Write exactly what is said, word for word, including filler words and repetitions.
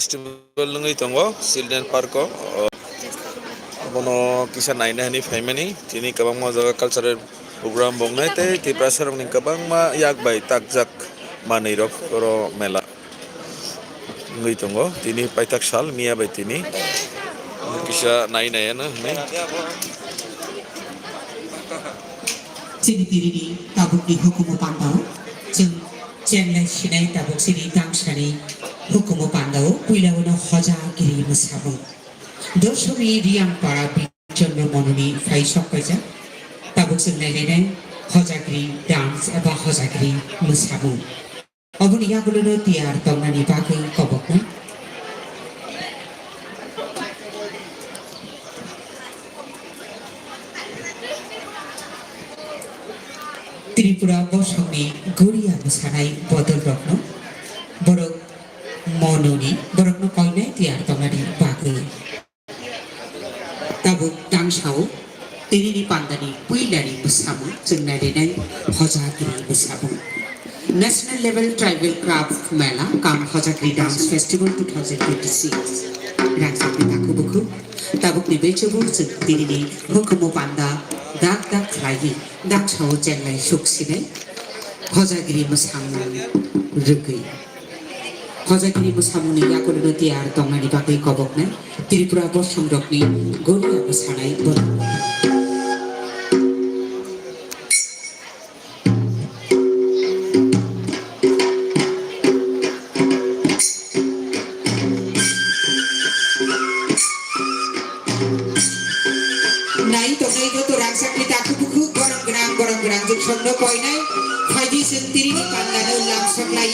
Festival wngwi tongo Children Park o. Bono kisa naina hinwi phaimani, tini kwbangma jaga cultural program bo wngnai tei Tiprasa rokni kwbangma yak bai takjak manwi rok oro mela wngwi tongo. Tini paithak sal miya bai tini kisa nai nai ano hinwi. Chini tirini tabukni hukumu pandao chwng chenglai sinai tabuk chini tangsani hukumu pandao puilawano Hojagiri mwsamung. Dosomni Riyangpara Bichondro Mononi phai sok kaijak tabuk chwng nailainai Hojagiri dance eba Hojagiri mwsamung. Oboni yagulono tiyar tongnani bagwi kobokno. Tripura bosongni Goria mwsanai bodolrokno borok mononi borokno koinai tiyar tongnani bagwi. Tabuk tangsao tinini pandani puilani bwsamung chwng nailainai Hojagiri bwsamung. National Level Tribal Craft Mela cum Hojagiri Dance Festival two thousand twenty-six. Rangchakni takhuk bukhuk tabukni bechobur chwng tinini hukumu panda dak dak khlaiwi daksao chenglai suk sinai Hojagiri mwsamung rwgwi. Hojagiri mwsamungni yakulono tiyar tongnani bagwi koboknai Tripura bosongrokni Goria mwsanai borok. Nai tongnai joto rangchakni takhuk bukhuk borok gwnang borok gwnang jwk songno koinai phaidi chwng tiri pandano lamsok lai.